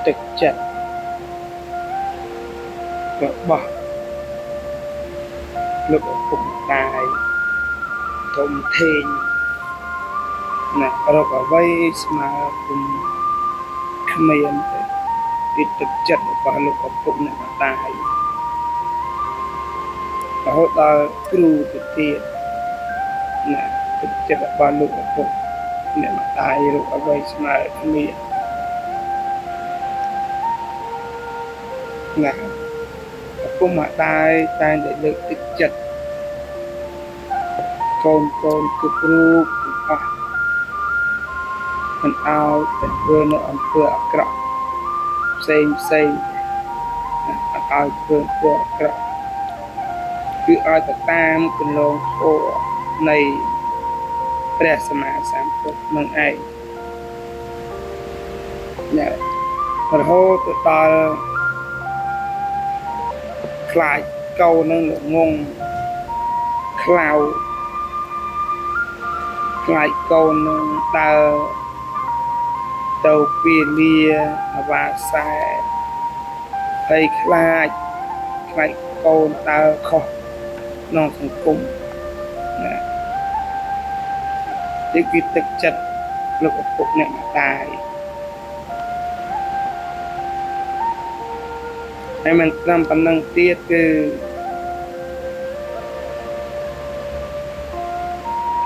ទឹកចិត្តរបស់លោកឪពុកម្ដាយធំធេងណារកអ្វីស្មើគុំគ្មានទេពីទឹកចិត្តរបស់លោកឪពុកអ្នកម្ដាយរហូតដល់គ្រូទៅទៀតណាទឹកចិត្តរបស់លោកឪពុកអ្នកម្ដាយរកអ្វីស្មើគ្មានណាឪពុកម្ដាយតែងតែលើកទឹកចិត្តកូនកូនគ្រប់រូបទាំងអស់មិនឲ្យតែធ្វើនៅអំពើអាក្រក់ផ្សេងផ្សេងអត់ឲ្យធ្វើអំពើអាក្រក់គឺឲ្យទៅតាមគន្លងធម៌នៃព្រះសម្មាសម្ពុទ្ធនឹងឯងណារហូតទៅដល់ខ្លាចកូននឹងល្ងងខ្លៅខ្លាចកូននឹងដើរទៅពាលាអវាសែហើយខ្លាចកូនដើរខុសក្នុងសង្គមណានេះគឺទឹកចិត្តលោកឪពុកអ្នកម្ដាយហើយមិនត្រឹមប៉ុណ្្នឹងទៀតគឺ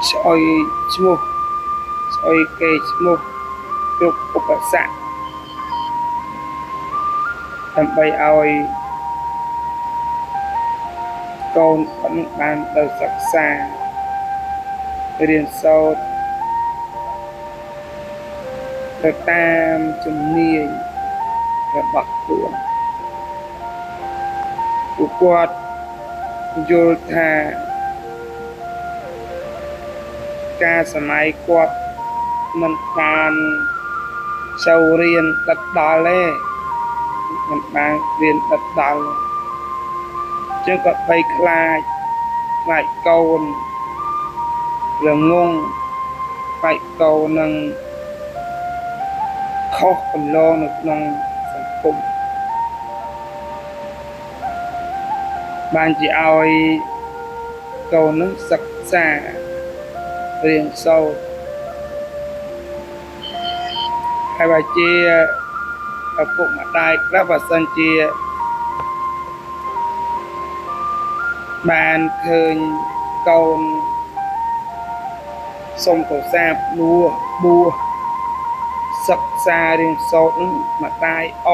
ស្អុយឈ្មោះស្អុយគេឈ្មោះគ្រប់ឧបសគ្គដើម្បីឲ្យកូនបានទៅសិក្សារៀនសូត្រទៅតាមជំនាញរបស់ខ្លួនពួកគាត់យល់ថាការសម័យគាត់មិនបានចូលរៀនដិតដល់ទេមិនបានរៀនដិតដល់ចឹងគាត់ភ័យខ្លាចកូនល្ងងខ្លាចកូននឹងខុសគន្លងនៅក្នុងសង្គមបានជាឲ្យកូននឹងសិក្សារៀនសូត្រហើយបើជាឪពុកម្ដាយខ្លះបើសិនជាបានឃើញកូនសុំទូរស័ព្ទលួបួសសិក្សារៀនសូត្រនឹងម្ដាយអ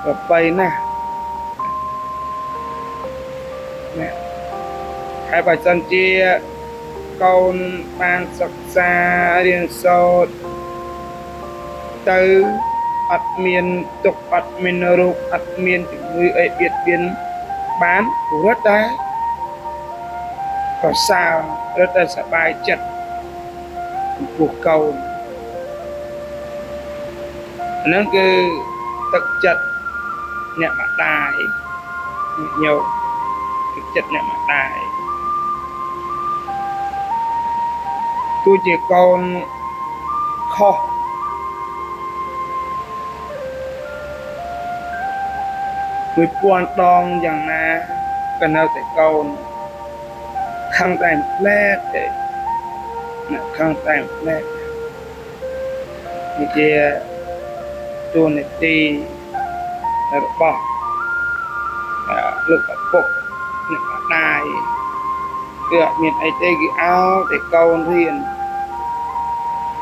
ប្រពៃណាស់ណាហើយបើសិនជាកូនបានសិក្សារៀនសូត្រទៅអត់មានទុក្ខអត់មានរោគអត់មានជំងឺអីបៀតបៀនបានរត់តែប្រសើររត់តែសប្បាយចិត្តចំពោះកូនហ្នឹងគឺទឹកចិត្តអ្នកម្ដាយញោមទឹកចិត្តអ្នកម្ដាយទោះជាកូនខុស1000ដងយ៉ាងណាក៏នៅតែកូនខឹងតែផ្លែតទេណាខឹងតែផ្លែតនេះជាតួនាទីរបស់លោកឪពុកអ្នកម្ដាយគឺអត់មានអីទេគឺឲ្យតែកូនរៀន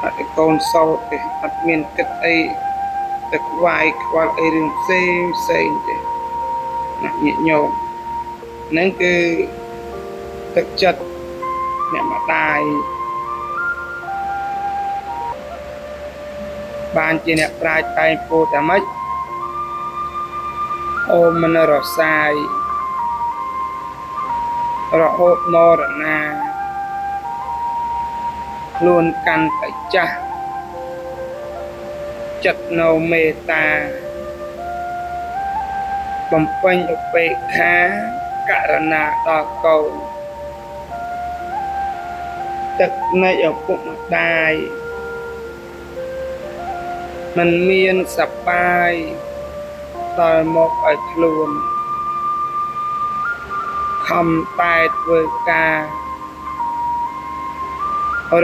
អត់តែកូនសូត្រទេអត់មានគិតអីទៅខ្វាយខ្វល់អីរឿងផ្សេងផ្សេងទេណាញាតិញោមហ្នឹងគឺទឹកចិត្តអ្នកម្ដាយបានជាអ្នកប្រាជ្ញតែងពោលថាម៉េចអូមនរសាយរហូតមរណាខ្លួនកាន់តែចាស់ចិត្តនៅមេត្តាបំពេញឧបេក្ខាករណាដល់កូនទឹកនៃឪពុកម្ដាយ มันមានសប្បាយដល់មកឲ្យខ្លួនខំតែធ្វើការ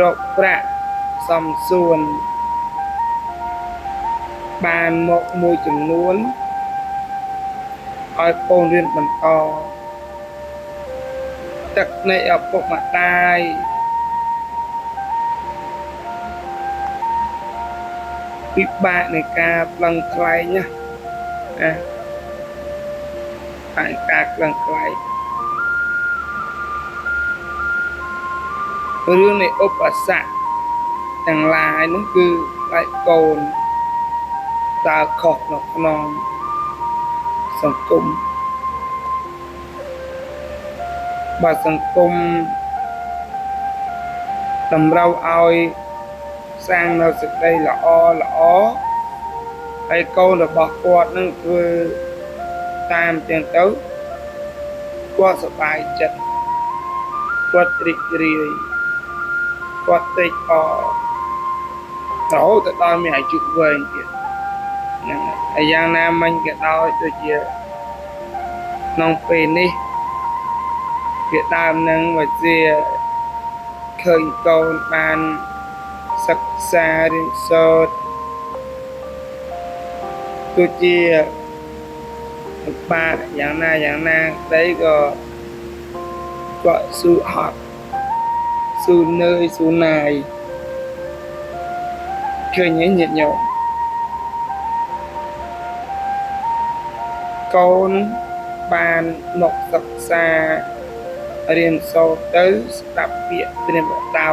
រកប្រាក់សំសួនបានមកមួយចំនួនឲ្យកូនរៀនបន្តទឹកនៃឪពុកម្ដាយពិបាកនៃការប្លឹងថ្លែងណាណាបាក់ការក្លឹងថ្លែងរឿងនៃឧបសគ្គទាំងឡាយនោះគឺផ្លែកកូនតើខុសនៅក្នុងសង្គមបើសង្គមតម្រូវឲ្យសាងនៅសេចក្តីល្អល្អហើយកូនរបស់គាត់នឹងធ្វើតាមចឹងទៅគាត់សប្បាយចិត្តគាត់រីករាយគាត់ត្រេកអររហូតទៅដល់មានអាយុវែងទៀតហ្នឹងហើយយ៉ាងណាមិញក៏ដោយដូចជាក្នុងពេលនេះវាដើមនឹងវាជាឃើញកូនបានសិក្សារៀនសូត្រទោះជាលំបាកយ៉ាងណាយ៉ាងណាក្តីក៏គាត់ស៊ូហត់ស៊ូនឿយស៊ូណាយឃើញញាតិញោមកូនបានមកសិក្សារៀនសូត្រទៅស្ដាប់ពាក្យព្រានបដៅ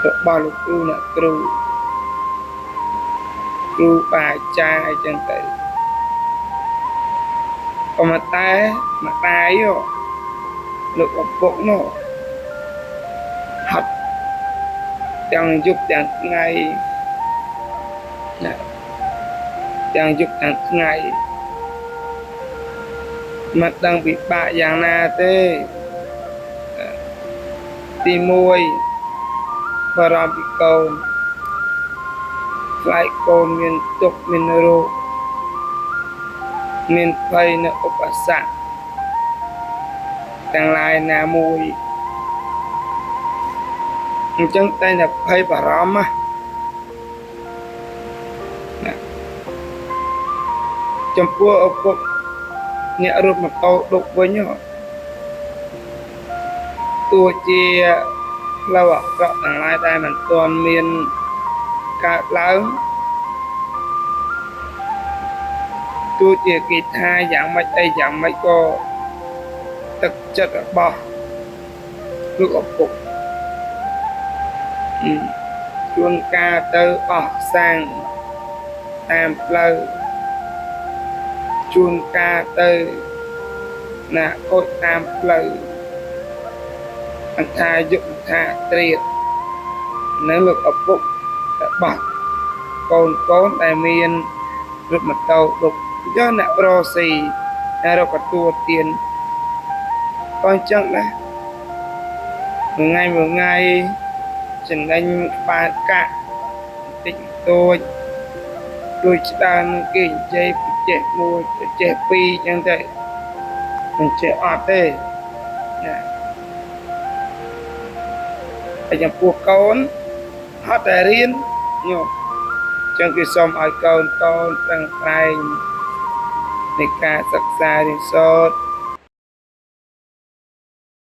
របស់លោកគ្រូអ្នកគ្រូគ្រូបាអាចារ្យអីចឹងទៅក៏មកតែម្ដាយលោកឪពុកនោះហត់ទាំងយប់ទាំងថ្ងៃណាទាំងយប់ទាំងថ្ងៃមិនដឹងពិបាកយ៉ាងណាទេទី1បារម្ភពីកូនខ្លាចកូនមានទុក្ខមានរោគមានភ័យនៅឧបសគ្គទាំងឡាយណាមួយអញ្ចឹងតែតែភ័យបារម្ភណាចំពោះឪពុកអ្នករត់ម៉ូតូដុកវិញទោះជាផ្លូវអាក្រក់ទាំងឡាយដែលមិនទាន់មានកើតឡើងទោះជាគេថាយ៉ាងម៉េចអីយ៉ាងម៉េចក៏ទឹកចិត្តរបស់លោកឪពុកជួនកាលទៅអស់សាំងតាមផ្លូវជួនកាលទៅណាខូចតាមផ្លូវអន្ថាយុអន្ថាត្រៀតនៅលោកឪពុករបស់កូនកូនដែលមានរថម៉ូតូដុកយកអ្នករកស៊ីអ្នករកទទួលទានក៏អញ្ចឹងដែរមួយថ្ងៃមួយថ្ងៃចំណេញក្បាលកាក់បន្តិចបន្តួចដូចច្រើនគេនិយាយពីចេះមួយចេះពីរអញ្ចឹងទៅមិនចេះអត់ទេណាហើយចំពោះកូនហត់តែរៀនញោមចឹងគេសូមឲ្យកូនកូនប្រឹងប្រែងនៃការសិក្សារៀនសូត្រ